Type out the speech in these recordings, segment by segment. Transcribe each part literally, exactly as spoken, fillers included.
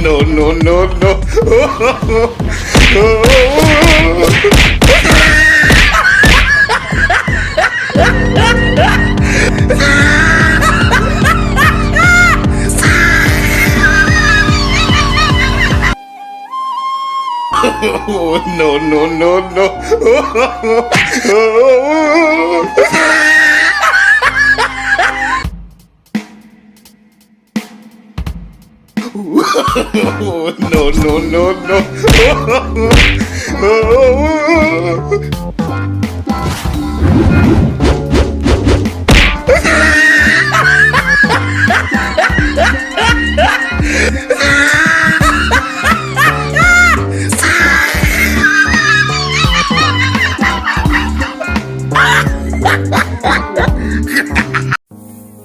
No, no, no, no. Oh, no, no, no, no. Oh, no, no, no, no. Oh, no, no, no, no.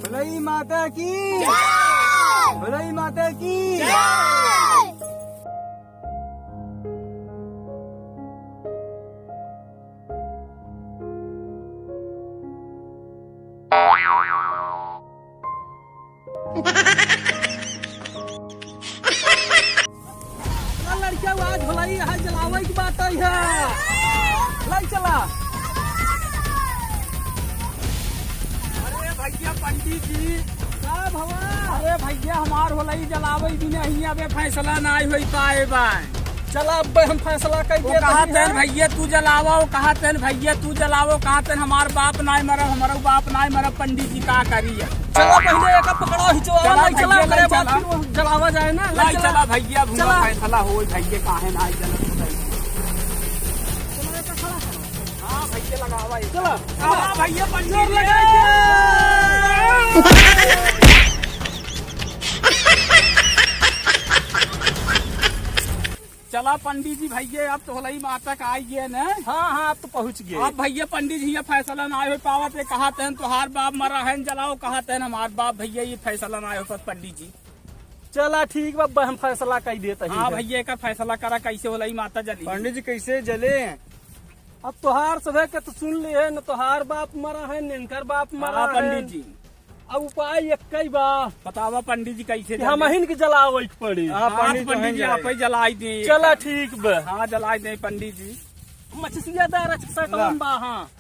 भोलई माता की जय। भोलई माता की जय। चला लड़का, आज भोलई यहाँ जलावे की बात आई है। लाई चला। अरे भैया पंडित जी। का भवा? अरे भैया, हमार भोलई जलावे बिना हियाँ बे फैसला नाहीं होई पाए बा। चला, अब हम फैसला कर वो देत कहा हई तेन है। भैया तू जलावा, वो कहा तेन भैया तू जलावा, कहा तेन हमार बाप नाहीं मरब, हमारो बाप नाहीं मरब, पंडित जी का करी है? चला, पहले एका पकड़ो, हिचवावा, चला लाई चला, भैया, ओकरे लाई बाद चला। फिर वो जलावा जाए ना, लाई लाई चला। चला भैया, भूला चला। फैसला होई भैया, काहे नाहीं जलत हो गई? चला, एका खड़ा करो। हाँ भैया, लगावा ये। चला। हाँ भैया, पंडित जोर जी। लगा के। चला पंडित जी, भैया अब तो भोलई माता का आई गए न। हाँ, हाँ, अब तो पहुँच गए। अब भैया पंडित जी ये फैसला नाहीं हो पावत है, कहा तेन तोहार बाप मरा है, जलाओ, कहा तेन हमार बाप, भैया ये फैसला नाहीं हो पावत पंडित जी। चला ठीक बा, अब हम फैसला कर देत हई हाँ इधर। भैया, एकर फैसला करा, कैसे भोलई माता जली? पंडित जी, कैसे जले? अब तोहार सभे के तो सुन लिए, न तोहार बाप मरा है, न इनकर बाप मरा हाँ, है। पंडित जी। अब उपाय एक ही बा। बतावा पंडित जी, कैसे कि जले? हम हिन के जलावे के पड़ी। हाँ, हाँ, पंडित पंडित जी, जलाई। आप ही जलाई दे। चला ठीक बा। हाँ, जलाई दे पंडित जी। मछसिया दार अच्छा ला। काम बा, हाँ।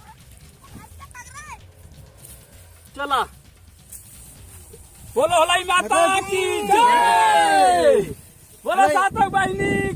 चला। बोलो भोलई माता की जय। बोलो सातक बहिनी